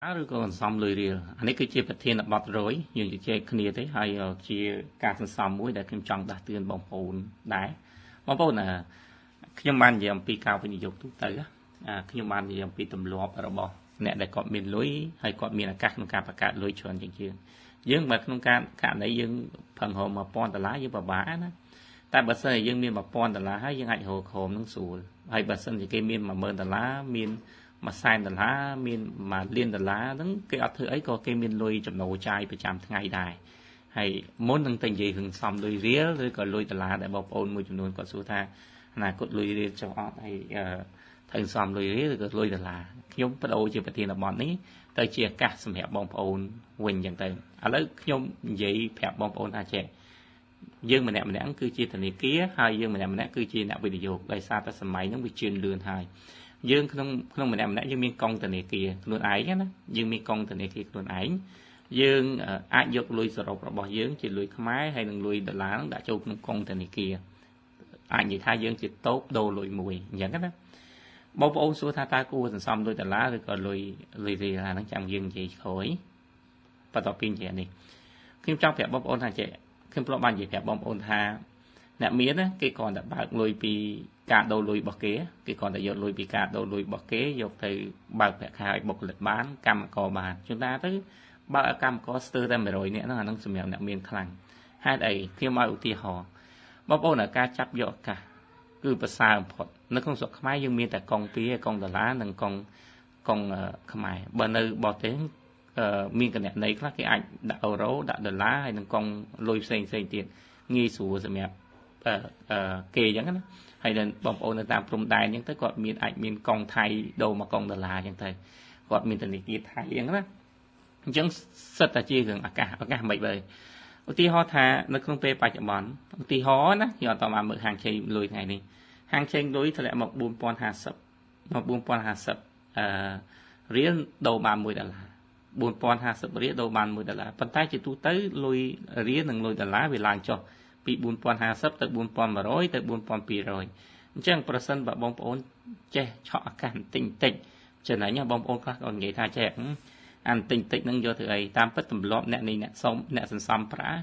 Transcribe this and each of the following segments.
ឬក៏សន្សំលុយរៀលអានេះគឺជាប្រធានបទរយយើងជជែកគ្នាទេហើយជាការសន្សំមួយដែលខ្ញុំចង់ដាស់តឿនបងប្អូនដែរបងប្អូនខ្ញុំបាននិយាយអំពីការវិនិយោគទូទៅខ្ញុំបាននិយាយអំពីទម្លាប់របស់អ្នកដែលគាត់មានលុយហើយគាត់មានឱកាសក្នុងការបង្កើតលុយច្រើនជាងយើងយើងបើក្នុងការករណីយើងប្រឹងរក1000ដុល្លារយើងពិបាកណាតែបើសិនជាយើងមាន1000ដុល្លារហើយយើងអាចរកក្រុមនឹងស្រួលហើយបើសិនជាគេមាន10000ដុល្លារមាន100,000ដុល្លារមាន1លានដុល្លារហ្នឹងគេអត់ធ្វើអីក៏គេមានលុយចំណូលចាយប្រចាំថ្ងៃដែរហើយមុននឹងទៅនិយាយរឿងសំលុយរៀលឬក៏លុយដុល្លារដែលបងប្អូនមួយចំនួនគាត់សួរថាអនាគតលុយរៀលចុះអត់ហើយត្រូវសំលុយរៀលឬក៏លុយដុល្លារខ្ញុំបដូរជាប្រធានបទនេះទៅជាឱកាសសម្រាប់បងប្អូនវិញអញ្ចឹងទៅឥឡូវខ្ញុំនិយាយប្រាប់បងប្អូនថាចេះយើងម្នាក់ម្នាក់គឺជាធនាគារហើយយើងម្នាក់ម្នាក់គឺជាអ្នកវិនិយោគដោយសារតែសម័យហ្នឹងវាជឿនលឿនហើយយើងក្នុងក្នុងម្នាក់ម្នាក់យើងមានកងធនាគារខ្លួនឯងណាយើងមានកងធនាគារខ្លួនឯងយើងអាចយកលុយសរុបរបស់យើងជាលុយខ្មែរហើយនិងលុយដុល្លារហ្នឹងដាក់ចូលក្នុងកងធនាគារអាចនិយាយថាយើងជាតូបដូរលុយមួយអញ្ចឹងណាបងប្អូនសួរថាតើគួរសន្សំលុយដុល្លារឬក៏លុយលុយរៀលអាហ្នឹងចាំយើងនិយាយក្រោយបន្ទាប់ពីនិយាយនេះខ្ញុំចង់ប្រាប់បងប្អូនថាចេះខ្ញុំធ្លាប់បាននិយាយប្រាប់បងប្អូនថាអ្នកមានណាគេគ្រាន់តែបើកលុយពីការដូរលុយរបស់គេគេគ្រាន់តែយកលុយពីការដូរលុយរបស់គេយកទៅបើកប្រាក់ខែឲ្យបុគ្គលិកបានកម្មករបានជួនកាលទៅបើកឲ្យកម្មករស្ទើរតែ100នាក់ហ្នឹងអាហ្នឹងសម្រាប់អ្នកមានខ្លាំងហេតុអីខ្ញុំឲ្យឧទាហរណ៍បងប្អូនការចាប់យកឱកាសគឺប្រសើរបំផុតនៅក្នុងស្រុកខ្មែរយើងមានតែកុងពីរកុងដុល្លារនិងកុងកុងខ្មែរបើនៅបរទេសមានគណនីខ្លះគេអាចដាក់អឺរ៉ូដាក់ដុល្លារហើយនិងកុងលុយផ្សេងផ្សេងទៀតងាយស្រួលសម្រាប់គេអញ្ចឹងណាហើយដល់បងប្អូននៅតាមព្រំដែនអញ្ចឹងទៅគាត់មានអាចមានកងថៃដូរមកកងដុល្លារអញ្ចឹងទៅគាត់មានធនាគារថៃអញ្ចឹងណាអញ្ចឹងសិតតែជារឿងឱកាសឱកាសមិនបើឧទាហរណ៍ថានៅក្នុងពេលបច្ចុប្បន្នឧទាហរណ៍ណាខ្ញុំអត់តបានមើលហាងឆេងលុយថ្ងៃនេះហាងឆេងលុយធ្លាក់មក4050មក4050អឺរៀលដូរបាន1ដុល្លារ4050រៀលដូរបាន1ដុល្លារប៉ុន្តែជាទូទៅលុយរៀលនិងលុយដុល្លារវាឡើងចុះពី4050ទៅ4100ទៅ4200អញ្ចឹងប្រសិនបើបងប្អូនចេះឆក់ឱកាសបន្តិចបន្តិចចំណេញបងប្អូនខ្លះក៏និយាយថាចេះអានបន្តិចបន្តិចនឹងយកទៅអីតាមពិតទម្លាប់អ្នកនេះអ្នកសុំអ្នកសន្សំប្រាក់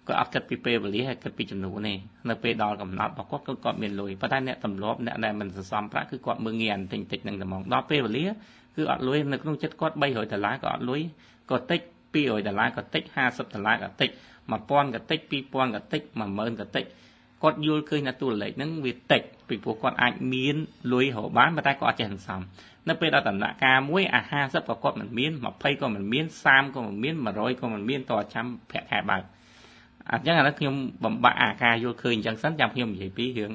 ក៏អត់គិតពីពេលវេលាហើយគិតពីចំនួនទេនៅពេលដល់កំណត់របស់គាត់គឺគាត់មានលុយប៉ុន្តែអ្នកទម្លាប់អ្នកដែលមិនសន្សំប្រាក់គឺគាត់មើលងាយអានបន្តិចបន្តិចនឹងតែហ្មងដល់ពេលវេលាគឺអត់លុយនៅក្នុងចិត្តគាត់300ដុល្លារក៏អត់លុយក៏តិច200ដុល្លារក៏តិច50ដុល្លារក៏តិច1000ក៏តិច2000ក៏តិច10000ក៏តិចគាត់យល់ឃើញថាតួលេខហ្នឹងវាតិចពីព្រោះគាត់អាចមានលុយរកបានប៉ុន្តែគាត់អត់ចេះសន្សំនៅពេលដល់ដំណាក់កាលមួយអា50ក៏គាត់មិនមាន20ក៏មិនមាន30ក៏មិនមាន100ក៏មិនមានតចាំប្រាក់ខែបើកអញ្ចឹងអានោះខ្ញុំបំបាក់អាការយល់ឃើញអញ្ចឹងសិនចាំខ្ញុំនិយាយពីរឿង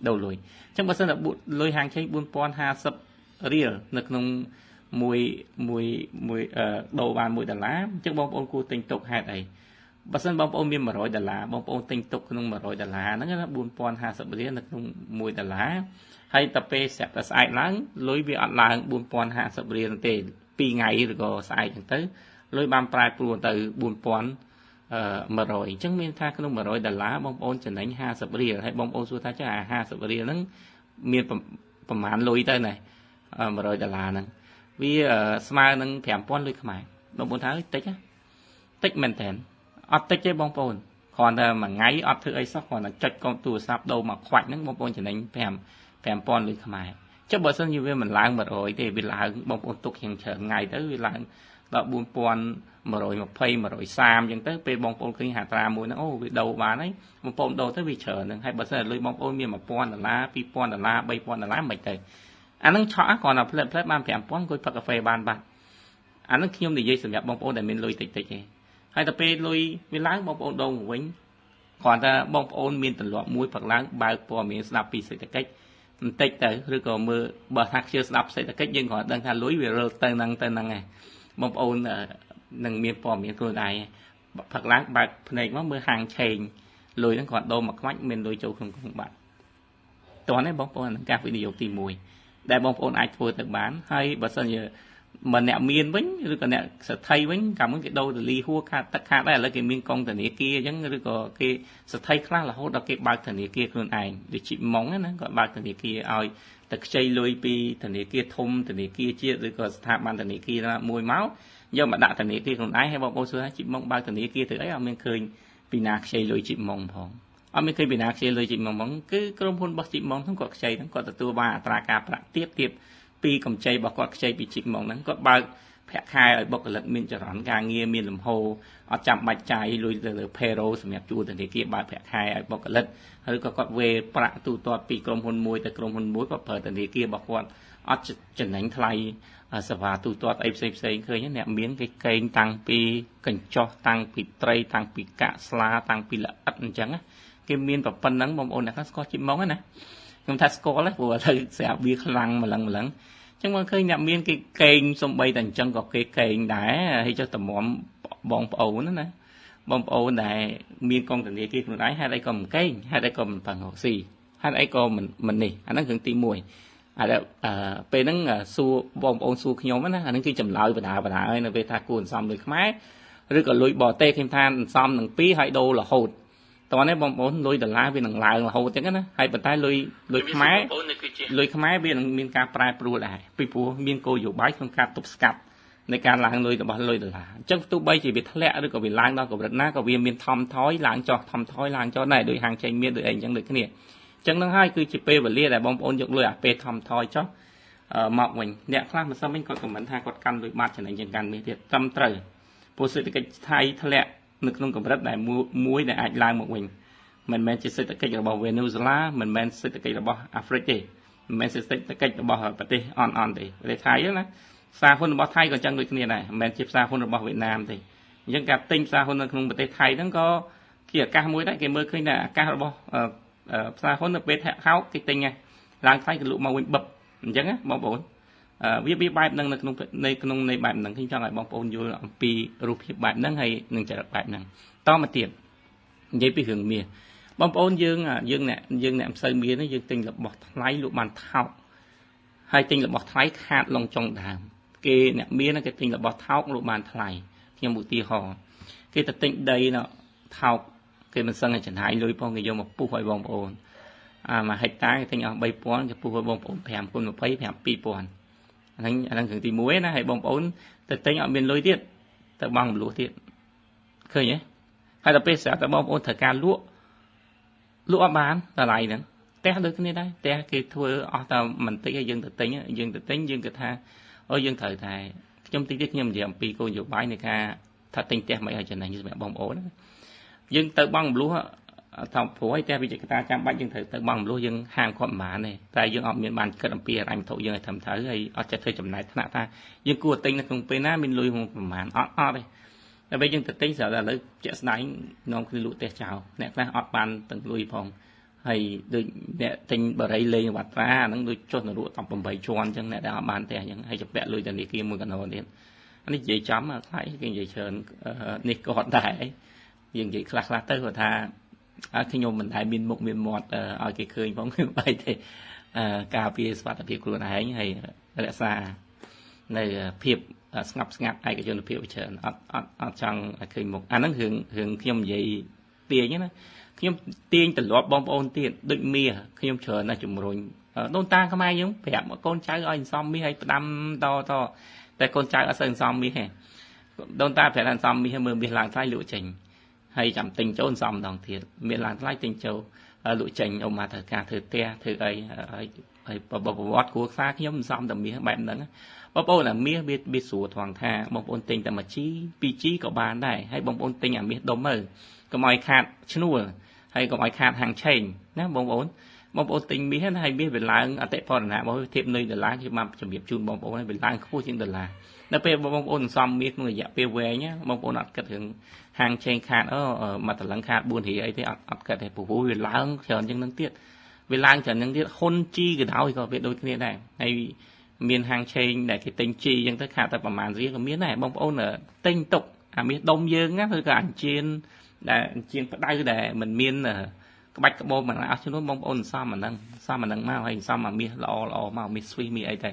ដូរលុយអញ្ចឹងបើសិនតែលុយហាងឆេង4050រៀលនៅក្នុងមួយមួយមួយដូរបាន1ដុល្លារអញ្ចឹងបងប្អូនគួរទិញទុកហេតុអីបើសិនបងប្អូនមាន100ដុល្លារបងប្អូនទិញទុកក្នុង100ដុល្លារហ្នឹងណា4050រៀលនៅក្នុង1ដុល្លារហើយតែពេលស្រាប់តែស្អែកឡើងលុយវាអត់ឡើង4050រៀលទេ2ថ្ងៃឬក៏ស្អែកហ្នឹងទៅលុយបានប្រែប្រួលទៅ4100អញ្ចឹងមានថាក្នុង100ដុល្លារបងប្អូនចំណេញ50រៀលហើយបងប្អូនសួរថាចាអា50រៀលហ្នឹងមានប្រមាណលុយទៅណែ100ដុល្លារហ្នឹងវាស្មើនឹង5000លុយខ្មែរបងប្អូនថាតិចតិចមែនតើអត់តិចទេបងប្អូនគ្រាន់តែមួយថ្ងៃអត់ធ្វើអីសោះគ្រាន់តែចុចកុំទូរស័ព្ទដូរមកខ្វាច់ហ្នឹងបងប្អូនចំណេញ5000លុយខ្មែរចុះបើសិនជាវាមិនឡើង100ទេវាឡើងបងប្អូនទុកជាងច្រើនថ្ងៃទៅវាឡើងដល់4120 130អញ្ចឹងទៅពេលបងប្អូនឃើញហាត្រាមួយហ្នឹងអូវាដូរបានហើយបងប្អូនដូរទៅវាច្រើនហ្នឹងហើយបើសិនលុយបងប្អូនមាន1000ដុល្លារ2000ដុល្លារ3000ដុល្លារមិនទៅអាហ្នឹងឆក់គ្រាន់តែផ្លែផ្លែបាន5000អង្គុយផឹកកាហ្វេបានបាត់អាហ្នឹងខ្ញុំនិយាយសម្រាប់បងប្អូនដែលមានលុយតិចតិចទេហើយទៅពេលលុយវាឡើងបងប្អូនដូរមកវិញគ្រាន់តែបងប្អូនមានទម្លាប់មួយផឹកឡើងបើកព័ត៌មានស្ដាប់ពីសេដ្ឋកិច្ចបន្តិចទៅឬក៏មើលបើថាខ្ជិលស្ដាប់សេដ្ឋកិច្ចយើងគ្រាន់តែដឹងថាលុយវារិលទៅហ្នឹងទៅហ្នឹងឯងបងប្អូននឹងមានព័ត៌មានខ្លួនឯងផឹកឡើងបើកភ្នែកមកមើលហាងឆេងលុយហ្នឹងគ្រាន់ដូរមកខ្មាច់មានលុយចូលក្នុងក្នុងបាត់តោះនេះបងប្អូននឹងការវិនិយោគទី1ដែលបងប្អូនអាចធ្វើទៅបានហើយបើសិនជា បើអ្នកមានវិញឬក៏អ្នកសេដ្ឋីវិញកាលមុនគេដូរទៅលីហួរខាតទឹកខាតដែរឥឡូវគេមានកងធនាគារអញ្ចឹងឬក៏គេសេដ្ឋីខ្លះរហូតដល់គេបើកធនាគារខ្លួនឯងដូចជីម៉ុងណាគាត់បើកធនាគារឲ្យទៅខ្ចីលុយពីធនាគារធំធនាគារជាតិឬក៏ស្ថាប័នធនាគារមួយមកយកមកដាក់ធនាគារខ្លួនឯងហើយបងប្អូនសួរថាជីម៉ុងបើកធនាគារធ្វើអីអត់មានឃើញពីណាខ្ចីលុយជីម៉ុងផងអត់មានឃើញពីណាខ្ចីលុយជីម៉ុងផងគឺក្រុមហ៊ុនរបស់ជីម៉ុងហ្នឹងគាត់ខ្ចីហ្នឹងគាត់ទទួលបានអត្រាការប្រាក់ទាបទាបពីកម្ចីរបស់គាត់ខ្ចីពីជីម៉ុងហ្នឹងគាត់បើកប្រាក់ខែឲ្យបុគ្គលិកមានចរន្តការងារមានលំហូរអត់ចាំបាច់ចាយលុយទៅលើ payroll សម្រាប់ជួលធនាគារបើកប្រាក់ខែឲ្យបុគ្គលិកឬក៏គាត់វេប្រាក់ទូទាត់ពីក្រុមហ៊ុនមួយទៅក្រុមហ៊ុនមួយគាត់ប្រើធនាគាររបស់គាត់អត់ចំណេញថ្លៃសេវាទូទាត់អីផ្សេងផ្សេងឃើញអ្នកមានគេកេងតាំងពីកញ្ចុះតាំងពីត្រីតាំងពីកាក់ស្លាតាំងពីល្អិតអញ្ចឹងគេមានប៉ុណ្ណឹងបងប្អូនអ្នកខ្លះស្គាល់ជីម៉ុងណាខ្ញុំថាស្គាល់ទេព្រោះឥឡូវស្រាប់វាខ្លាំងម្លឹងម្លឹងចឹងមកឃើញអ្នកមានគេកេងសំបីតែអញ្ចឹងក៏គេកេងដែរហើយចុះតម្រាំបងប្អូនណាបងប្អូនដែលមានកងធនាគារខ្លួនឯងហេតុអីក៏មិនកេងហេតុអីក៏មិនប៉ឹងរកស៊ីហេតុអីក៏មិននេះអាហ្នឹងរឿងទី1អាពេលហ្នឹងសួរបងប្អូនសួរខ្ញុំណាអាហ្នឹងគឺចម្លើយបដាបដាហើយនៅពេលថាគួរអន្សំលុយខ្មែរឬក៏លុយបរទេសខ្ញុំថាអន្សំនឹងពីរហើយដូររហូតតោះនេះបងប្អូនលុយដុល្លារវានឹងឡើងរហូតចឹងណាហើយប៉ុន្តែលុយខ្មែរលុយខ្មែរវានឹងមានការប្រែប្រួលដែរពីព្រោះមានគោលនយោបាយក្នុងការទប់ស្កាត់នៃការឡើងលុយរបស់លុយដុល្លារអញ្ចឹងទោះបីជាវាធ្លាក់ឬក៏វាឡើងដល់កម្រិតណាក៏វាមានថមថយឡើងចុះថមថយឡើងចុះដែរដោយហាងចេញមានដោយអីអញ្ចឹងដូចគ្នាអញ្ចឹងនឹងហើយគឺជាពេលវេលាដែលបងប្អូនយកលុយអាពេលថមថយចុះមកវិញអ្នកខ្លះមិនសមវិញគាត់ខមមិនថាគាត់កាន់លុយបាតចំណេញជាងកាន់មាសទៀតត្រឹមត្រូវព្រោះសេដ្ឋកិច្ចថៃធ្លាក់នៅក្នុងកម្រិតដែលមួយដែលអាចឡើងមកវិញមិនមែនជាសេដ្ឋកិច្ចរបស់វេណេស៊ុយឡាមិនមែនសេដ្ឋកិច្ចរបស់អាហ្វ្រិកទេមិនមែនសេដ្ឋកិច្ចរបស់ប្រទេសអន់អន់ទេប្រទេសថៃណាផ្សារហ៊ុនរបស់ថៃក៏ចឹងដូចគ្នាដែរមិនមែនជាផ្សារហ៊ុនរបស់វៀតណាមទេអញ្ចឹងការទិញផ្សារហ៊ុននៅក្នុងប្រទេសថៃហ្នឹងក៏ជាឱកាសមួយដែរគេមើលឃើញថាឱកាសរបស់ផ្សារហ៊ុននៅពេលហោកគេទិញឡើងថ្លៃគេលក់មកវិញបឹបអញ្ចឹងណាបងប្អូនវាបែបហ្នឹងនៅក្នុងនៃបែបហ្នឹងខ្ញុំចង់ឲ្យបងប្អូនយល់អំពីរូបភាពបែបហ្នឹងហើយនឹងចរិតបែបហ្នឹងតមកទៀតនិយាយពីរឿងមាសបងប្អូនយើងអ្នកមិនសូវមានយើងទិញរបស់ថ្លៃលក់បានថោកហើយទិញរបស់ថ្លៃខាតឡុងចុងដើមគេអ្នកមានគេទិញរបស់ថោកលក់បានថ្លៃខ្ញុំឧទាហរណ៍គេទៅទិញដីណថោកគេមិនសឹងឲ្យចំណាយលុយផងគេយកមកពុះឲ្យបងប្អូនអាមួយហិកតាគេទិញអស់3000គេពុះឲ្យបងប្អូន5គុណ20 5 2000អាហ្នឹងរឿងទី1ណាហើយបងប្អូនទៅទិញអត់មានលុយទៀតទៅបង់រំលោះទៀតឃើញទេហើយដល់ពេលស្រាប់តែបងប្អូនត្រូវការលក់អត់បានតម្លៃហ្នឹងផ្ទះដូចគ្នាដែរផ្ទះគេធ្វើអស់តែបន្តិចហើយយើងទៅទិញយើងគិតថាអូយើងត្រូវតែខ្ញុំតិចទៀតខ្ញុំនិយាយអំពីគោលនយោបាយនៃការថាទិញផ្ទះមិនឲ្យចំណេញសម្រាប់បងប្អូនយើងទៅបង់រំលោះថាព្រោះឲ្យផ្ទះវិជ្ជាការចាំបាច់យើងត្រូវទៅបង់រំលោះយើងហាមគាត់មិនបានទេតែយើងអត់មានបានគិតអំពីហិរញ្ញវត្ថុយើងឲ្យត្រឹមត្រូវហើយអត់ចេះធ្វើចំណាយថ្នាក់ថាយើងគួរទិញនៅក្នុងពេលណាមានលុយប្រហែលអត់ទេតែពេលយើងទៅទិញស្រាប់តែឥឡូវជាក់ស្ដែងនាំគ្នាលក់ផ្ទះចោលអ្នកខ្លះអត់បានទាំងលុយផងហើយដូចអ្នកទិញបារីលេងវត្រាអាហ្នឹងដូចចុះនរក18ជាន់អញ្ចឹងអ្នកដែលអត់បានផ្ទះអញ្ចឹងហើយជពាក់លុយធនាគារមួយកណោទៀតអានេះនិយាយចំខ្លាចគេនិយាយច្រើននេះក៏អត់ដែរយើងនិយាយខ្លះៗទៅគាត់ថាខ្ញុំមិនដែលមានមុខមានមាត់ឲ្យគេឃើញផងគឺបែរទេការពារសុខភាពខ្លួនឯងហើយរក្សានៅភាពស្ងប់ស្ងាត់ឯកជនភាពច្រើនអត់ចង់ឲ្យឃើញមុខអាហ្នឹងរឿងខ្ញុំនិយាយទាញណាខ្ញុំទាញទម្លាប់បងប្អូនទៀតដូចមាសខ្ញុំច្រើនណាស់ជំរុញដូនតាខ្មែរយើងប្រាប់កូនចៅឲ្យអន្សំមាសឲ្យផ្ដាំតតែកូនចៅអត់សូវអន្សំមាសទេដូនតាប្រាប់ថាអន្សំមាសមើលមាសឡើងថ្លៃលក់ចេញហើយចាំទិញចូលសំម្ដងទៀតមានឡើងថ្លៃទិញចូលលក់ចេញអ៊ំមកត្រូវការធ្វើផ្ទះធ្វើអីហើយប្រវត្តិគ្រួសារខ្ញុំសំតែមាសបែបហ្នឹងបងប្អូនអាមាសវាស្រួលត្រង់ថាបងប្អូនទិញតែ 1G 2G ក៏បានដែរហើយបងប្អូនទិញអាមាសដុំទៅកុំឲ្យខាតឈ្នួលហើយកុំឲ្យខាតហាងឆេងណាបងប្អូនទិញមាសណាហើយមាសវាឡើងអតិផរណារបស់វាធៀបនៃដុល្លារខ្ញុំបានជំរាបជូនបងប្អូនហើយវាឡើងខ្ពស់ជាងដុល្លារដល់ពេលបងប្អូនសន្សំមាសក្នុងរយៈពេលវែងបងប្អូនអត់គិតរឿងហាងឆេងខាតមួយតលឹងខាត4រៀលអីទេអត់គិតទេព្រោះវាឡើងច្រើនជាងនឹងទៀតវាឡើងច្រើនជាងទៀតហ៊ុនជីក៏ដោយក៏វាដូចគ្នាដែរហើយមានហាងឆេងដែលគេទិញជីអញ្ចឹងទៅខាតតែប្រហែលរៀលក៏មានដែរបងប្អូនទិញទុកអាមាសដុំយើងណាឬក៏អញ្ជៀនដែលអញ្ជៀនផ្ដៅដែលមិនមានក្បាច់ក្បោមមិនអស់ចំនួនបងប្អូនសំអាហ្នឹងមកហើយសំអាមាសល្អមកមាសស្វីសមាសអីតែ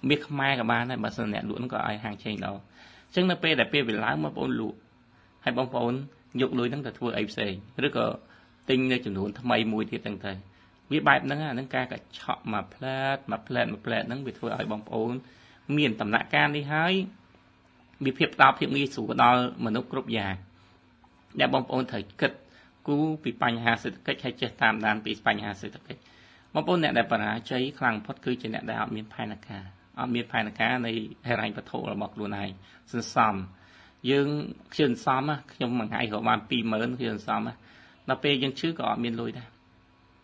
មាសខ្មែរក៏បានដែរបើសិនអ្នកលក់ហ្នឹងក៏ឲ្យហាងឆេងល្អអញ្ចឹងនៅពេលដែលពេលវាឡើងបងប្អូនលក់ហើយបងប្អូនយកលុយហ្នឹងទៅធ្វើអីផ្សេងឬក៏ទិញនៅចំនួនថ្មីមួយទៀតហ្នឹងទៅវាបែបហ្នឹងអាហ្នឹងការកញ្ឆក់មួយផ្លែតមួយផ្លែតមួយផ្លែតហ្នឹងវាធ្វើឲ្យបងប្អូនមានដំណាក់កាលនេះហើយវាភាពផ្ដល់ភាពងាយស្រួលដល់មនុស្សគ្រប់យ៉ាងដែលបងប្អូនត្រូវគិតគូពីបញ្ហាសេដ្ឋកិច្ចហើយចេះតាមដានពីបញ្ហាសេដ្ឋកិច្ចបងប្អូនអ្នកដែលបរាជ័យខ្លាំងបំផុតគឺជាអ្នកដែលអត់មានផែនការអត់មានផែនការនៃហិរញ្ញវត្ថុរបស់ខ្លួនឯងសន្សំយើងខ្ជិលសន្សំខ្ញុំមួយថ្ងៃរកបាន20000ខ្ជិលសន្សំដល់ពេលយើងឈឺក៏អត់មានលុយដែរ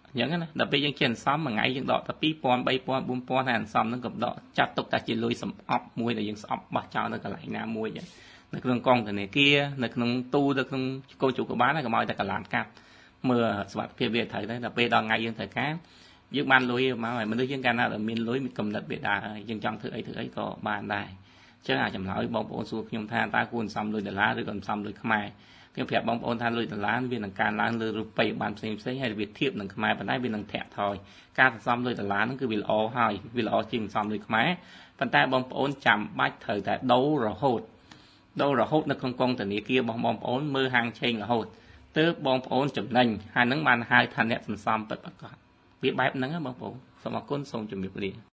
អញ្ចឹងណាដល់ពេលយើងចេះសន្សំមួយថ្ងៃយើងដកតែ2000 3000 4000ហើយសន្សំហ្នឹងក៏ដកចាត់ទុកតែជាលុយសំអប់មួយដែលយើងស្អប់បោះចោលនៅកន្លែងណាមួយនៅក្នុងកងធនាគារនៅក្នុងទូនៅក្នុងកូនជូក៏បានដែរកុំឲ្យតែកន្លានកាត់មើលសុខភាពវាត្រូវដែរដល់ពេលដល់ថ្ងៃយើងត្រូវការយើងបានលុយមកហើយមនុស្សយើងកាលណាដែលមានលុយមានកំណត់វាដែរហើយយើងចង់ធ្វើអីធ្វើអីក៏បានដែរអញ្ចឹងអាចចម្លើយបងប្អូនសួរខ្ញុំថាតើគួរសន្សំលុយដុល្លារឬក៏សន្សំលុយខ្មែរខ្ញុំប្រាប់បងប្អូនថាលុយដុល្លារវានឹងកើនឡើងលើរូបិយប័ណ្ណផ្សេងផ្សេងហើយវាធៀបនឹងខ្មែរប៉ុន្តែវានឹងធាក់ថយការសន្សំលុយដុល្លារហ្នឹងគឺវាល្អហើយវាល្អជាងសន្សំលុយខ្មែរប៉ុន្តែបងប្អូនចាំបាច់ត្រូវតែដូររហូតដូររហូតនៅក្នុងកងធនាគាររបស់បងប្អូនមើលហាងឆេងរហូតទើបបងប្អូនចំណេញហើយនឹងបានហៅថាអ្នកសន្សំពិតប្រាកដវាបែបហ្នឹងបងប្អូនសូមអរគុណសូមជម្រាបលា។